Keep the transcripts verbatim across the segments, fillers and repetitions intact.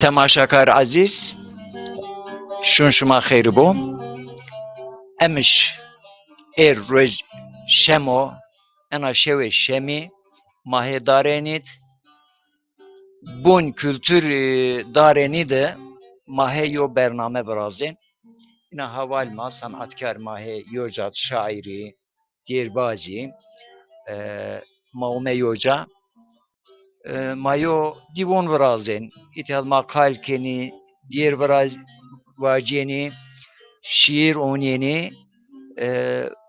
Temaşakar ezîz, şûn şima xeyr bo. Emiş ê roj şem o, ena şewê şemî ma hê Darenî d, Bun Kultur, e, Darenî de ma hê yo bername virazên. Îna heval ma, senatkar ma hê, yo ca d şaîrî, dêrbazî, e, ma ome yo ca. E, ma yo dîwon virazên, îtya d ma qal kenî, dêr viraz-, vacîyenî, şîîr onîyenî, e,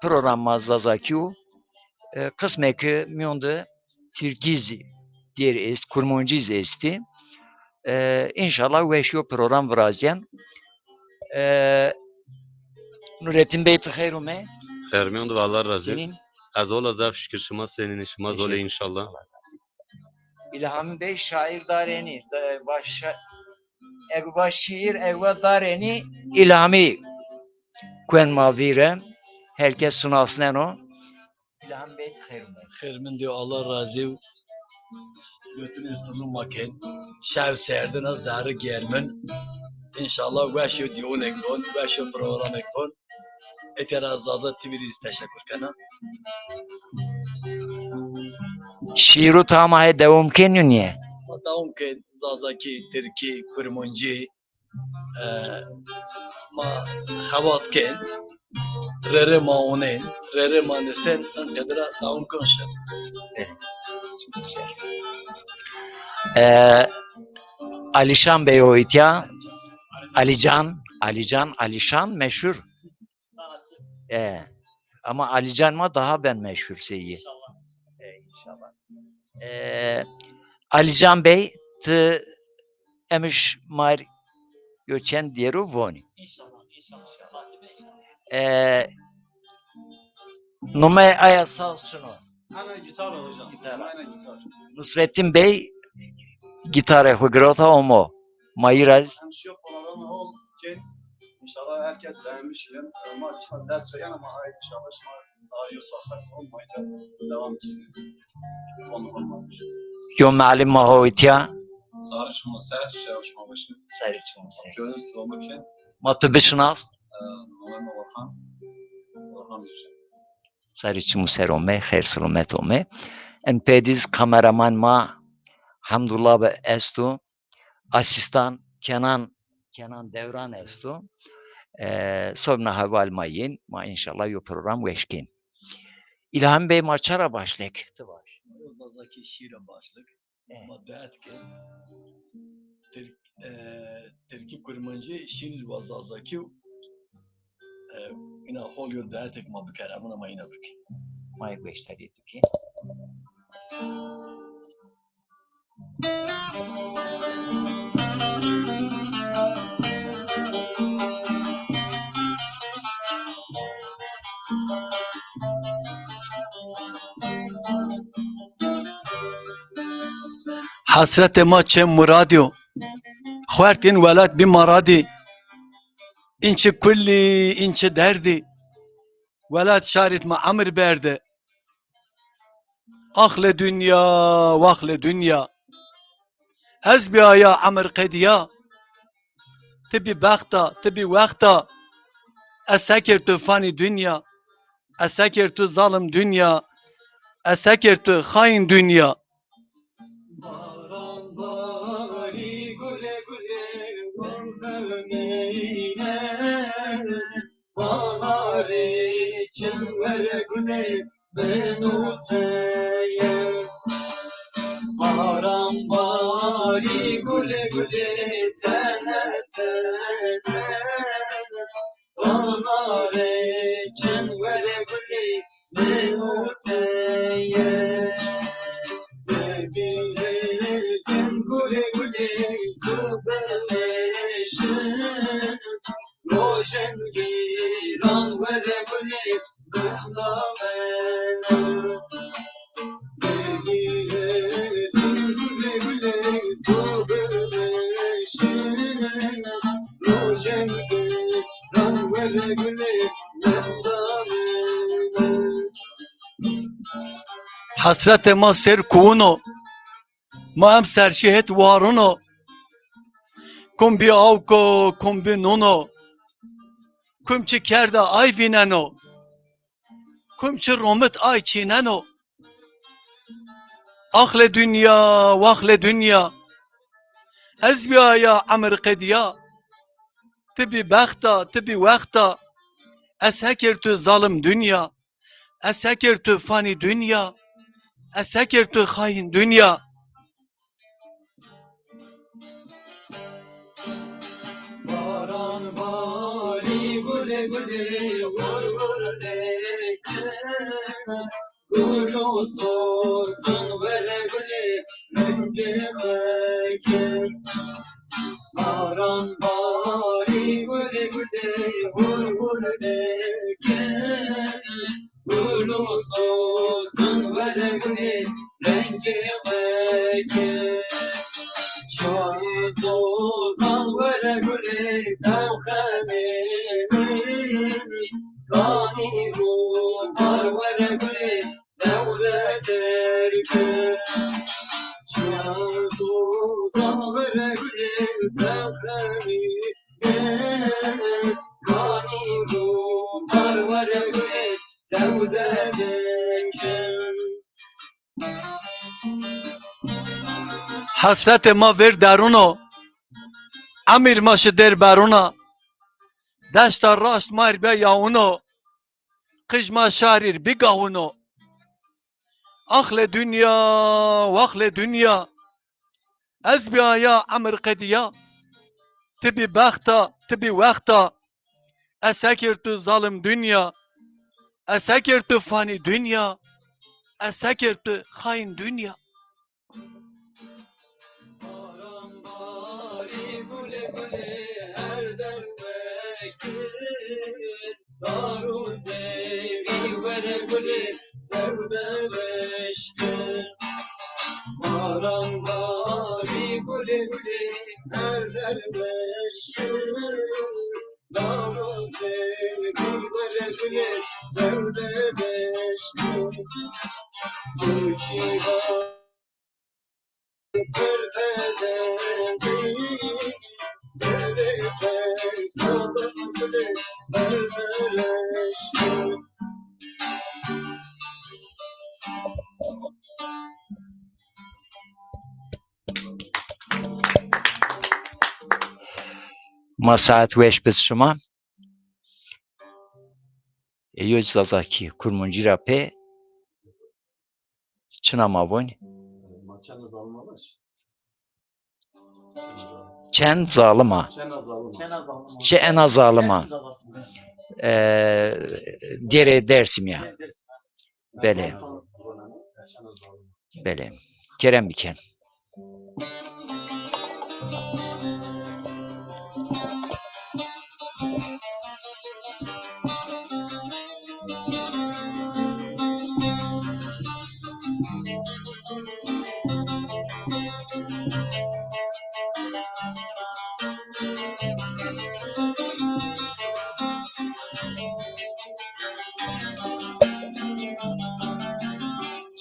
program ma zazakî yo. E, qismêk mîyon de tirkî zî dêr est, kurmancî zî estî. E, înşallah weş yo program virazîyen. E, Nurettin Bey, ti xeyr ome. Xeyr mîyon de, Allah razî. Senîn? Ez ola, zaf şikir, şima senîn, şima zolê înşallah. Îlhamî Bey, şaîr Darenî. Da-, baş şa-, eg va şîîr, eg va Darenî, Îlhamî kuen ma vîre. Her kes sunasneno. Îlham Bey, xeyr ome. Xeyr min dî, Allah razî. Götünü sırlı maken. Şev serdin a, zerrî germin. Înşallah weş yo dîwonek bon, weş yo programek bon. Etera Zaza T V rî teşekkür kena. Şîîrû tama hê dewam kenî nîye? Ma dewam ken, zazakî, tirkî, kurmancî, e, ma xebat ken, rere ma onen, rere ma nisen, in qedira dewam ken şi. E, Alîşan Bey o îtya. Alîcan, Alîcan, Alîşan meşhur. E, ama Alîcan ma daha ben meşhur seyî. E, înşallah. E, Alîcan Bey, ti emiş mar yo çend dêro vonî. E, nume aya saz çin o? Ana gitar hocam. Gitar. Ana gitar. Nusrettin Bey gitarê xwu girota omo. Ma yî ra. Hem şu programı hol ken, inşallah herkes beğenmiştir. Ama çıkan ders veren ama ay inşallah şima daha iyi sohbet olmayacak. Devam edeceğiz. Konu olmamış. Yo melim ma ho îtya. Sarı çimu ser, şey hoşuma başı. Sarı çimu ser. Gönül sıvamı ken. Ma tu bişinas? Ee, Muhammed Orhan. Orhan Bey. Sarî çimû ser ome, xeyr silomet ome. En pêdîz kameraman ma Hamdullah bi esto, asîstan Kenan, Kenan Dewran esto. E, sobna heval ma yên, ma înşallah yo program weş kên. Îlham Bey, ma ça ra başlek? Ti vaş. Zazakî şîîr ra başlek. E. Ma duet ke. Tirk-, e, tirkî, kurmancî, şîîr wa zazakî û, e, îna hol yo duetek ma bikeremûn ama îna bikî. Ma yê beşdarî bikî. Hesretê ma çê muradî yo. Xuert yên welat bî ma radî. În çi kullî, în çi derdî. Welat şarît ma emir berde. Ax le dinya, wax le dinya. Ez bî aya emir qedîya. Ti bî bexta, ti bî wexta. Ez sekir tu fanî dinya. Ez sekir tu zalim dinya. Ez sekir tu xayîn dinya. Baran barî gule gule gul vemîne. Baharî çim were gulê min û teye. Baran barî gule gule tene tene. Baharî çim were gulê min û teye. Bibî hêzin gulê gulê tu bimeşin. Rojên gîran were gulê bindame. Bibî hêzin gulê gulê tu bimeşin. Rojên gîran were gulê bindame. Hesretê ma ser kuwin o. Ma em serşî het warin o. Kum bî awk o, kum bî nun o. Kum çi kerda ay vîneno. Kum çi romit ay çîneno. Ax lê dinya, wax lê dinya. Ez bîya ya emir qedîya. Ti bî bexta, ti bî wexta. Ez sekir tu zalim dinya. Ez sekir tu fanî dinya. Ez sekir tu xayîn dinya. Baran barî gulê gulê, vur vur deke. Gul û sosin were gulê, rengê xeke. Baran barî gulê gulê, vur vur deke. Gul û sosin were gulê, rengê xeke. Çayê zozan were gulê, dew xemê. Kanî rûdar were gulê, dew de derke. Çiya zozan were gulê, dew xemî. Kanî rûdar were gulê, dew de derke. Hesretê ma vêr derûn o, emîr ma şi dêr berûn a. Deşta raşt ma ir be yawûn o, qij ma şarîr bî gawûn o. Ax lê dinya, wax lê dinya. Ez bîya ya emir qedîya. Ti bî bexta, ti bî wexta. Ez sekir tu zalim dinya. Ez sekir tu fanî dinya. Ez sekir tu xayîn dinya. Baran barî gulê gulê her der weşkir. Dar û zêrî were gulê, dew de reşke. Baran barî gulê gulê, her der weşke. Dar û zêrî were gulê, dew de reşke. Koçî va Ma saet weş bid şima. E, yo Zazakî, Kurmancî ra pê çina ma vonî? Çend zalim a. Çi ena zalim a. E, dêrê Dêrsimî ya. Belê. Belê. Kerem bikin.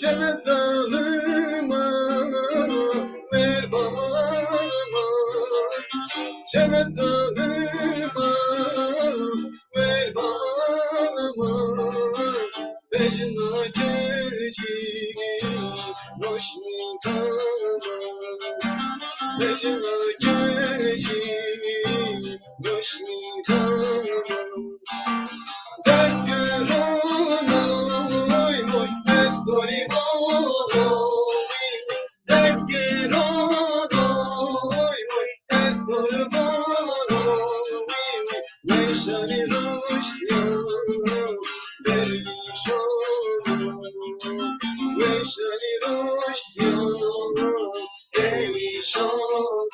Çene zalim a, ver baba, çene zalim a, ver baba, bejna kecî, roşnî kama, bejna kecî, roşnî kama. Derd giron oy oy, ez gorîban oy. Derd giron oy oy, ez gorîban oy. Weşanî roştîya, perîşan. Weşanî roştîya, perîşan.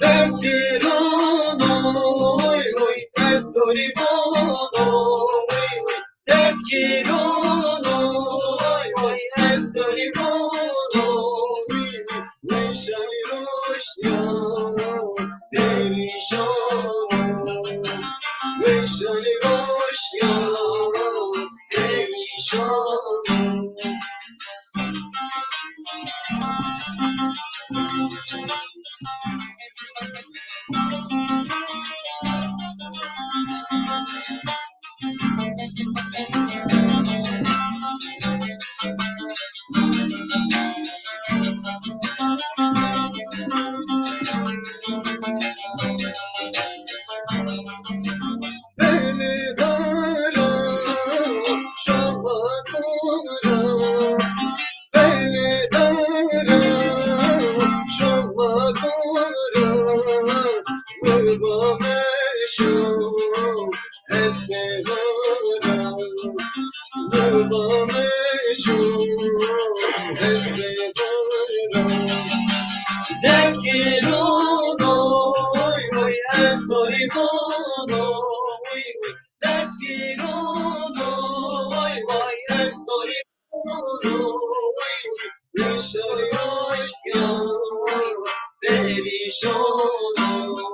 Derd giron oy oy, ez gorîbon oy oy. Derd giron oy oy, ez gorîbon oy oy. Weşanî roştîya perîşan o. Weşanî roştîya perîşan o. Beni dara, şama dara, beni dara, şama dara, mi ba meşo, ez bê dara, mi ba meşo, ez bê dara. Derd giron oy oy, ez sorî bono oy oy. Derd giron oy oy, ez sorî bono oy oy. Weşanî roştîya perîşan o.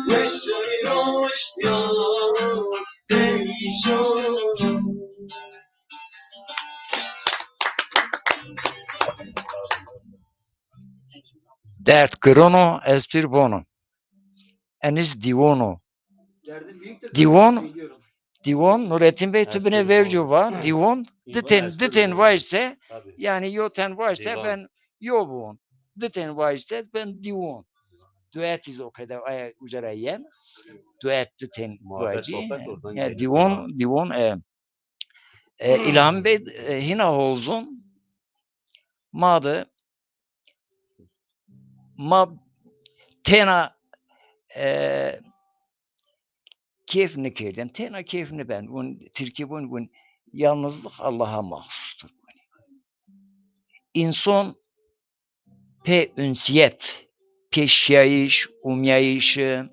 Weşanî roştîya perîşan o. Derd giron o, ez pîr bono. Enis dîwon o. Dîwon, dîwon, Nurettin Bey, tu binê verco va, dîwon, di tên, di tên vajî se, yanî yo ten vajî se ben yo biwon. Di tên vajî se ben dîwon. Duet îz o qede, aya uca ra yen. Duet di tên vajî. Ya, dîwon, dîwon, e, e, İlhami Bey, e, hîna hol zon. Ma de, ma tena, e, keyf nikerdên, tena keyf niben. Vun, Tirkî vun, vun, yalnızlık Allah'a mahsustur. Înson pê unsiyet, pê şîyayîş, umyayîşi,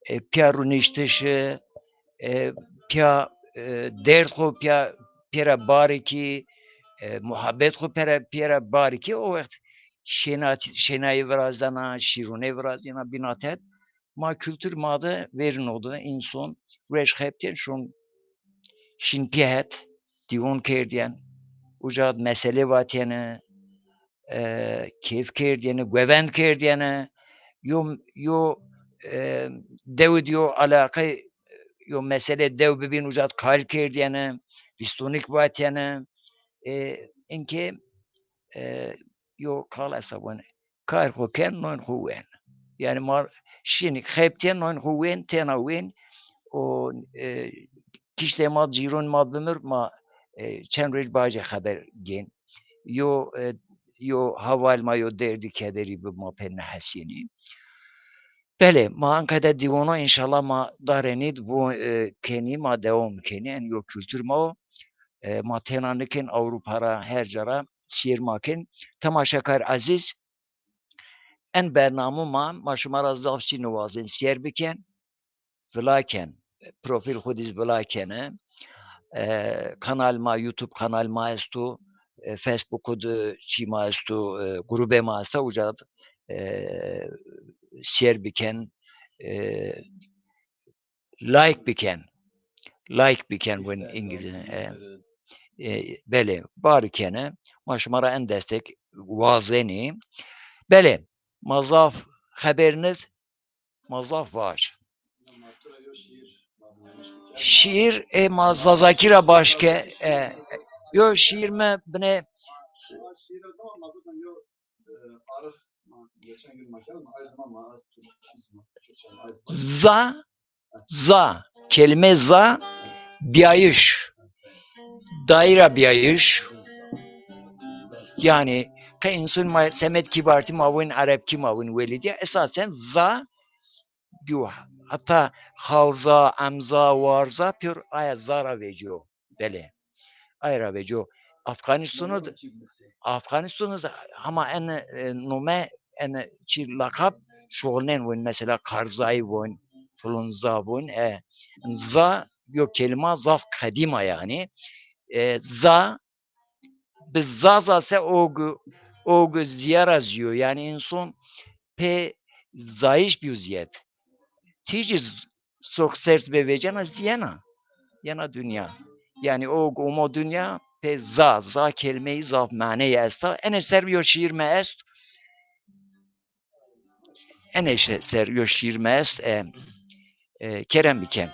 e, pîya runiştişi, e, pîya, e, derd xo pîya, pêra barikî, e, muhabbet xo pêra, pêra barikî, o wext şêna-, şênayî virazena, şîrûnê virazena bînatet. Ma kultur ma de verîno de, înson ruej xebitên şon şin pîya het, dîwon kerdîyen, uca de mesele vatîyene, e, keyf kerdîyene, govend kerdîyene, yo, yo, e, dew id yo alaqe, yo mesele dew bibîn uca de qal kerdîyene, vîstonik vatîyene, e, inkê, e, yo qal esta vun, kar xo ken, noyn xo wen. Yanî ma şinî xebitîyen, noyn xo wen, tena wen. O, e, kiştê ma, cîron ma bimir, ma, e, çend roj bacê xeber gên. Yo, e, yo heval ma, yo derdî kederî bi ma pê nehesînî. Belê, ma anqede dîwono înşallah ma darenî, bu, e, kenî, ma dewam kenî. En yo kultur ma o. E, ma tena nikên, Ewropa ra, her ca ra sîyer ma kên. Temaşekar ezîz, en bernamo ma, ma şima ra zaf çî niwazên sîyer bikên, vila kên, profîl xwu dîz vila kene. E, kanal ma, YouTube kanal ma esto, e, Facebook de çî ma esto, e, grubê ma esta, uca, e, sîyer bikên, e, like bikên. Like bikên win îngilîz. E, e, belê, bar kene. Ma şima ra en destek wazenî. Belê, ma zaf xeber nid, ma zaf vaj. Şîîr, e, ma Zazakî ra baş ke, e, yo şîîr mi binê Za, za, kelîme za, bîyayîş, daîra bîyayîş. Yanî qey însan ma semed kîbartî ma wên, erebkî ma wên, welîdîya. Esasen za bîyo. Heta xalza, emza, warza, pêro aya za ra vecîyo. Belê. Ay ra veco. Afganîstanû de, Afganîstanû de hema ene, e, nome, ene çî lakab şuxulnên vûn, mesela Karzayî vûn, Filonza vûn, e, za yo kelîma zaf qedîm a yanî. E, za, bi zaza se o gu, o gu zîyara zîyo. Yanî însan pê zayîş bîyo zîyed. Tîjî z-, sox sert bê vecena zî yena. Yena dinya. Yanî o gu omo dinya pê za, za kelîmeyî zaf maneyî esta. Enê ser yo şîîr mi est. Enê şe-, ser yo şîîr mi est. E, e, kerem bike.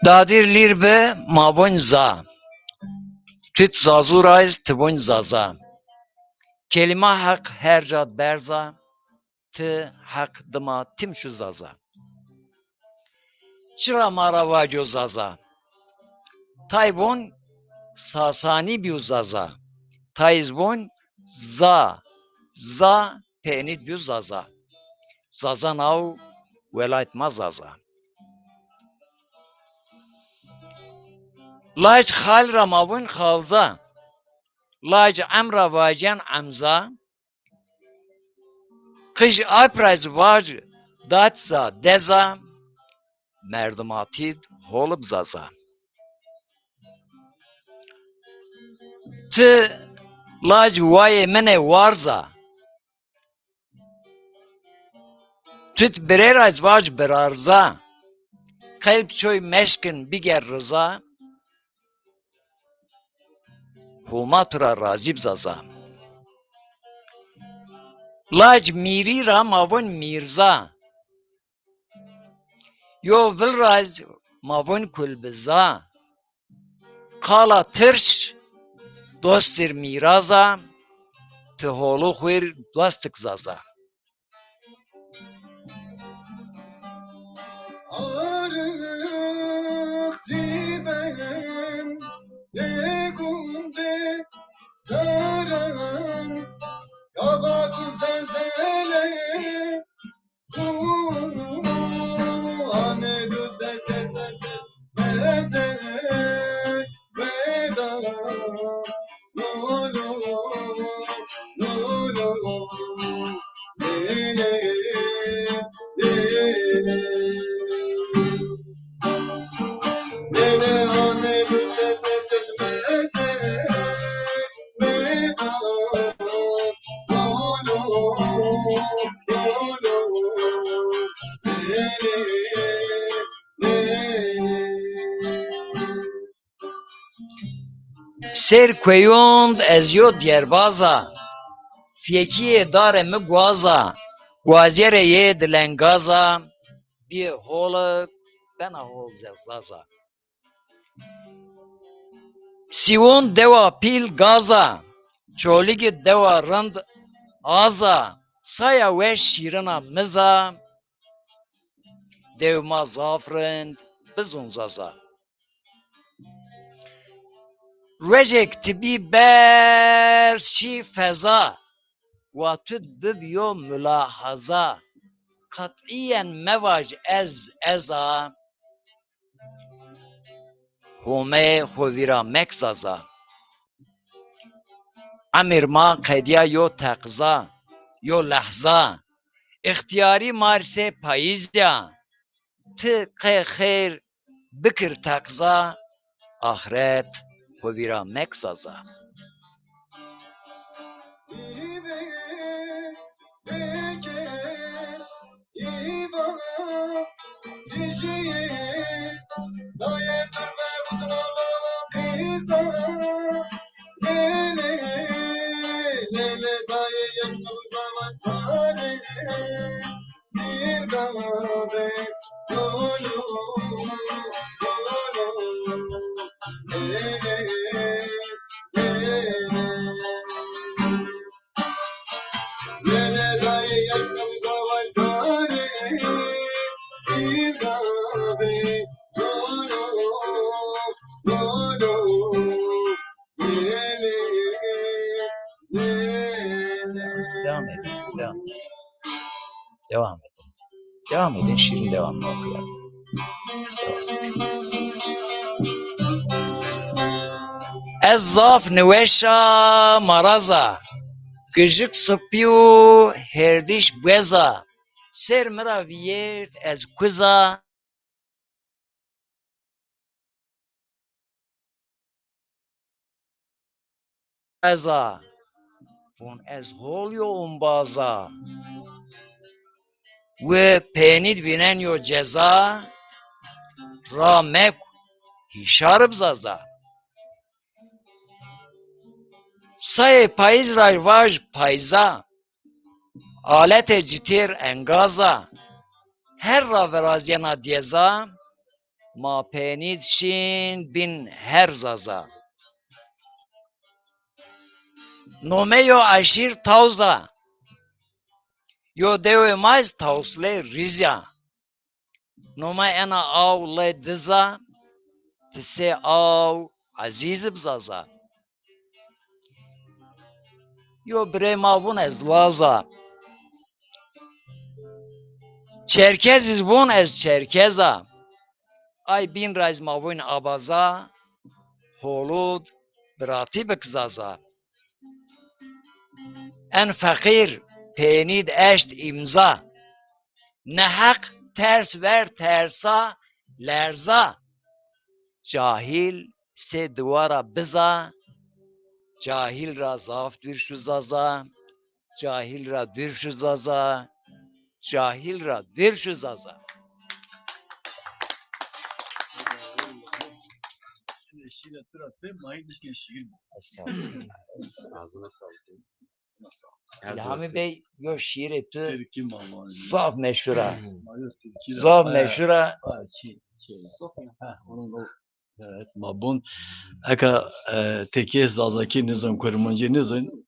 Dadîr lîr bi, ma vûn za. Tut zazû ra iz, ti vûn zaza. Kelîma heq her ca berz a, ti heq dima tim şu zaza. Çira ma ra vaco zaza? Tay vûn Sasanî bîyo zaza. Tay iz vûn za, za, peynî d bîyo zaza. Zaza naw welayt ma zaza. Laj xal ra ma vûn xalza. Laj em ra vacîyen emza. Qij ap ra iz vac datsa deza, merdimatî d hol bi zaza. Ti laj wayê min ê warza. Tut birê ra iz vac birarza. Qelb çoy meşkin biger riza. Homa tu ra razî bi zaza. Laj mîrî ra ma vûn mîrza. Yo vil ra iz ma vûn kulbiza. Qala tirş dostir mîraz a, ti holu xwir dostik zaza. Arix zîben ê gundê seran, gava tu zezele Sêr kueyon d ez yo dîyerbaz a, fîyekîyê darê mi guaz a, guazîyerê yê di lengaz a, bîyê holik bena hol ze zaza. Sîwon dewa pîl gaz a, Çolîgî dewa rind az a, saya weş şîrin a miz a, dew ma zaf rind bizon zaza. Ruejêk ti bî berz şî feza, wa tu d bib yo mulahaza. Qetîyen mevaj ez, ez a. Homê xo vîra mek zaza. Emir ma qedîya yo teqza, yo lehza. Îxtîyarî ma rî sê payîz ya. Ti qe xeyr bikir teqza, axret xo vîra mek zaza. Devam edin. Devam edin. Devam edin. Devam edin. Şiirin devamını okuyalım. Ez zaf niweşa maraza, gijik sipî û hêrdîş bueza, ser mi ra vîyert ez kuza, ez a. Vûn ez hol yo umbaza. Wi pênîd vînen yo ceza, ra mek hîşar bi zaza. Sayê payîz ra vaj payîza, aletê citêr engaza, her ra virazîyena diyeza, ma pênîd şîn bîn her zaza. Nomê yo eşîr Tawz a, yo dewê ma iz Tawslê Rîz a. Noma ena aw lê diz a, ti sê aw ezîz bi zaza. Yo birê ma vûn ez Laz a. Çerkez iz vûn ez Çerkez a. Ay bîn ra iz ma vûn abaza, holud biratî bi ki zaza. En feqîr pênîd eşt îmza. Neheq ters ver tersa lerza. Cahîl sê diwara biza. Cahîl ra zaf dûr şu zaza. Cahîl ra dûr şu zaza. Cahîl ra dûr şu zaza. Şîîrê tu ra pê mayî dişkên şîîr bo. Estağfurullah. Ağzına sağlık. Her İlhami Bey, yo şiirê tu zaf meşhur a. Zaf meşhur a. Ha, çi, çi. Ha, onun o. Evet, ma bun. Eka, e, tekê Zazakî nizin, Kurmancî nizin,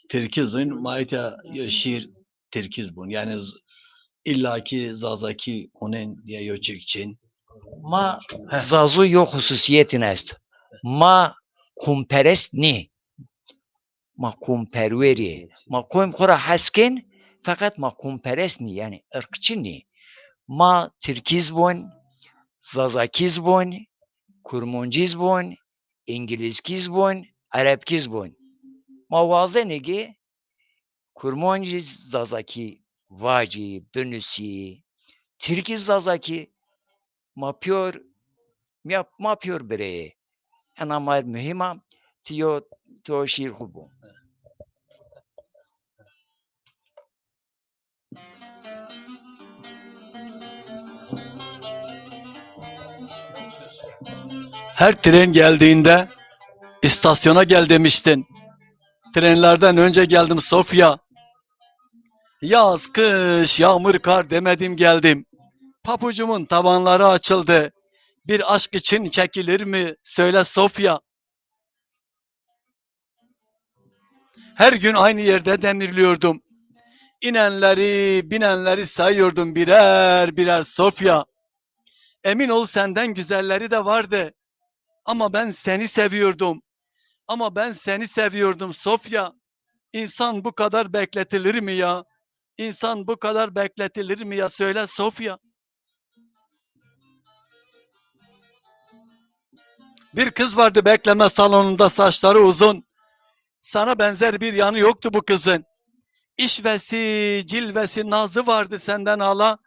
Tirkî zin, ma etya yo şiir Tirkîz bun. Yani z-, illa ki Zazakî onen diye yo çik çin. Ma Zazu yo xususîyetin est. Ma qumperest nî. Ma qumperwerî. Ma qom xo ra hes kên, feqet ma qumperest nî, yani irqçî nî. Ma Tirkîz bun, Zazakîz bun, Kurmancîz bun, Îngilîzkîz bun, Erebkîz bun. Ma wazenê ki Kurmancî Zazakî vacî, binusî, Tirkî Zazakî, ma pîyor, ma, ma pîyor birê yê. Ena ma muhîm a, ti yo, ti yo şîîr xwu bo. Her tren geldiğinde istasyona gel demiştin. Trenlerden önce geldim Sofya. Yaz, kış, yağmur, kar demedim geldim. Papucumun tabanları açıldı. Bir aşk için çekilir mi? Söyle Sofya. Her gün aynı yerde demirliyordum. İnenleri, binenleri sayıyordum birer birer Sofya. Emin ol senden güzelleri de vardı. Ama ben seni seviyordum. Ama ben seni seviyordum Sofya. İnsan bu kadar bekletilir mi ya? İnsan bu kadar bekletilir mi ya? Söyle Sofya. Bir kız vardı bekleme salonunda, saçları uzun. Sana benzer bir yanı yoktu bu kızın. İşvesi, cilvesi, nazı vardı senden ala.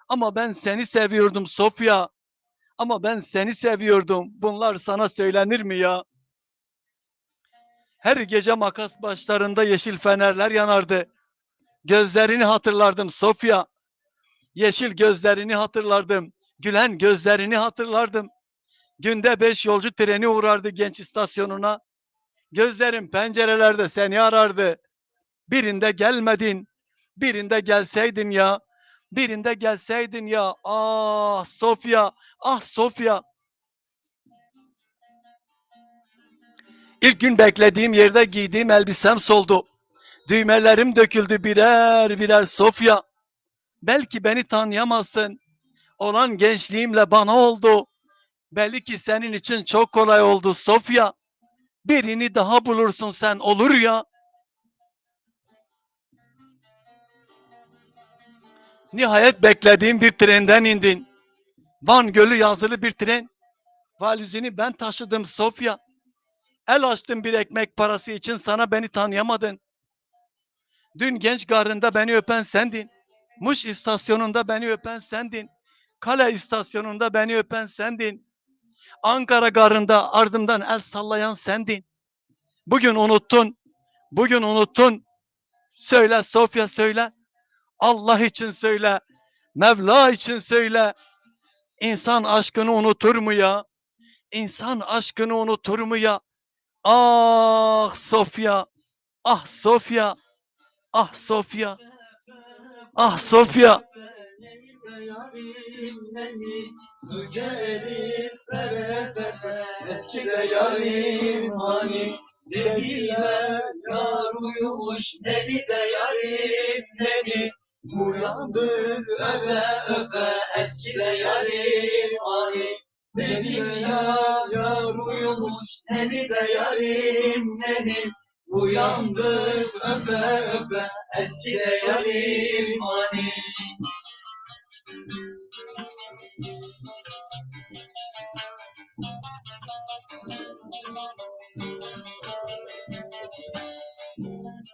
Ama ben seni seviyordum Sofya. Ama ben seni seviyordum. Bunlar sana söylenir mi ya? Her gece makas başlarında yeşil fenerler yanardı. Gözlerini hatırlardım Sofya. Yeşil gözlerini hatırlardım. Gülen gözlerini hatırlardım. Günde beş yolcu treni uğrardı Genç istasyonuna. Gözlerim pencerelerde seni arardı. Birinde gelmedin, birinde gelseydin ya, birinde gelseydin ya. Ah Sofya, ah Sofya. İlk gün beklediğim yerde giydiğim elbisem soldu. Düğmelerim döküldü birer birer Sofya. Belki beni tanıyamazsın. Olan gençliğimle bana oldu. Belli ki senin için çok kolay oldu Sofya. Birini daha bulursun sen, olur ya. Nihayet beklediğim bir trenden indin. Van Gölü yazılı bir tren. Valizini ben taşıdım Sofya. El açtım bir ekmek parası için, sana beni tanıyamadın. Dün Genç Garı'nda beni öpen sendin. Muş istasyonunda beni öpen sendin. Kale istasyonunda beni öpen sendin. Ankara Garı'nda ardımdan el sallayan sendin. Bugün unuttun. Bugün unuttun. Söyle Sofya, söyle. Allah için söyle. Mevla için söyle. İnsan aşkını unutur mu ya? İnsan aşkını unutur mu ya? Ah Sofya, ah Sofya, ah Sofya, ah Sofya. Su gelir sere sere, eski de yarim hani. Dedi de yar uyumuş, dedi de yarim neni. Uyandım öpe öpe, eski de yarim hani. Dedi de yar, yar uyumuş, neni de yarim neni. Uyandım öpe öpe, eski de yarim hani.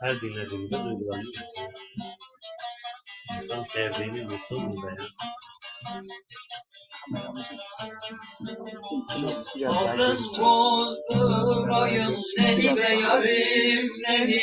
Her dinlediğimde duygulanıyorsun. İnsan sevdiğini unutur mu be ya? Sabrım bozdu boyun, seni de yarim neni.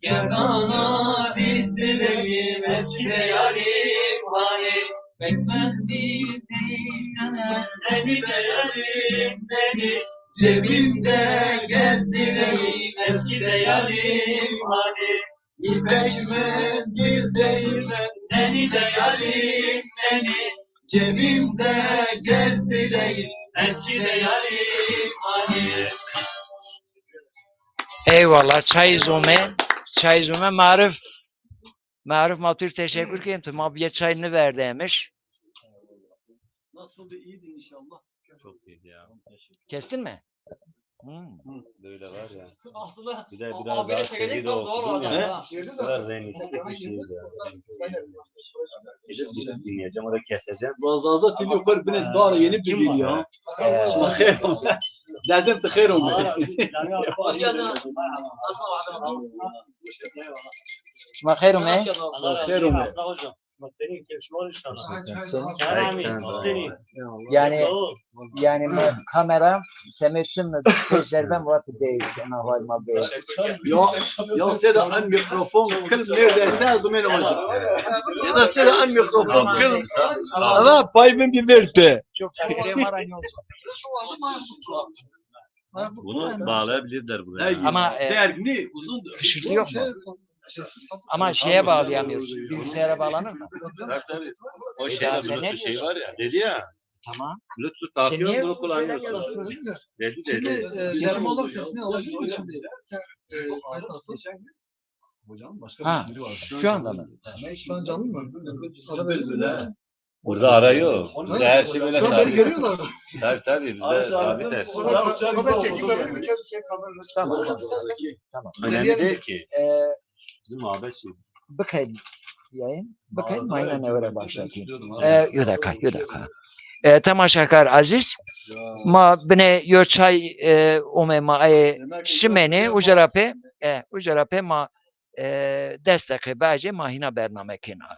Gerdana diz dileyim, eski de yarim hani. Bekmezdim neyse, neni de yarim neni. Cebimde gezdireyim, eski de yarim hani. İpek mendil değilsen, neni de yarim neni. Cebimde gezdireyim, eski de yarim hani. Eyvallah, çay zome, çay zome Marif. Marif, ma tu teşekkür keyim. Tu ma bir çay ne verdi emiş? Nasıldı, iyiydi inşallah. Çok iyiydi ya. Kestin mi? Hmm. Böyle var ya. Aslında bir de biraz daha seri de okudum ya. Biraz renkli bir şey ya. Gidip gidip dinleyeceğim, orada keseceğim. Vazaza fil yukarı bine daha yeni bir ya. Lazım te xeyr ome. Ma xeyr ome. Xeyr ome. Senin, senin. Yani, yani ma kamera semetim mi? Peyserden vati değil, ena hal ma değil. Ya, ya seda en mikrofon kıl neredeyse azmen olacak. Ya da seda en mikrofon kıl. Ama payımın bir verdi. Çok teşekkür ederim. Bunu bağlayabilirler buraya. Ama, e, dergini uzun hışırtı yok mu? Ama şeye bağlayamıyoruz. Bilgisayara bağlanır mı? Tabii, tabii. O şeyde Bluetooth şey var ya. Dedi ya. Tamam. Bluetooth takıyorsun, bunu kullanıyorsun. Dedi, dedi. Şimdi, e, Selim oğlum sesini alacak mı şimdi? Sen, e, kayıt alsın. Ha, şu anda mı? Şu an canlı mı? Ara verildi mi? Burada ara yok. Burada her şey böyle sabit. Beni görüyorlar mı? Tabii, tabii, bizde sabit her şey. O da, o da çekip öbür bir kez şey kamerayla çıkıyor. Tamam, tamam. Tamam. Önemli değil ki. Bizim muhabbet şey. Bıkayım yayın. Bıkayım, aynen öyle başlatayım. E, yo dakika, yo dakika. E, temaşakar aziz, ma bine yo çay, e, ome ma, e, şimeni, uca ra pê, e, uca ra pê ma, e, des deqe bacê ma hîna bername kena.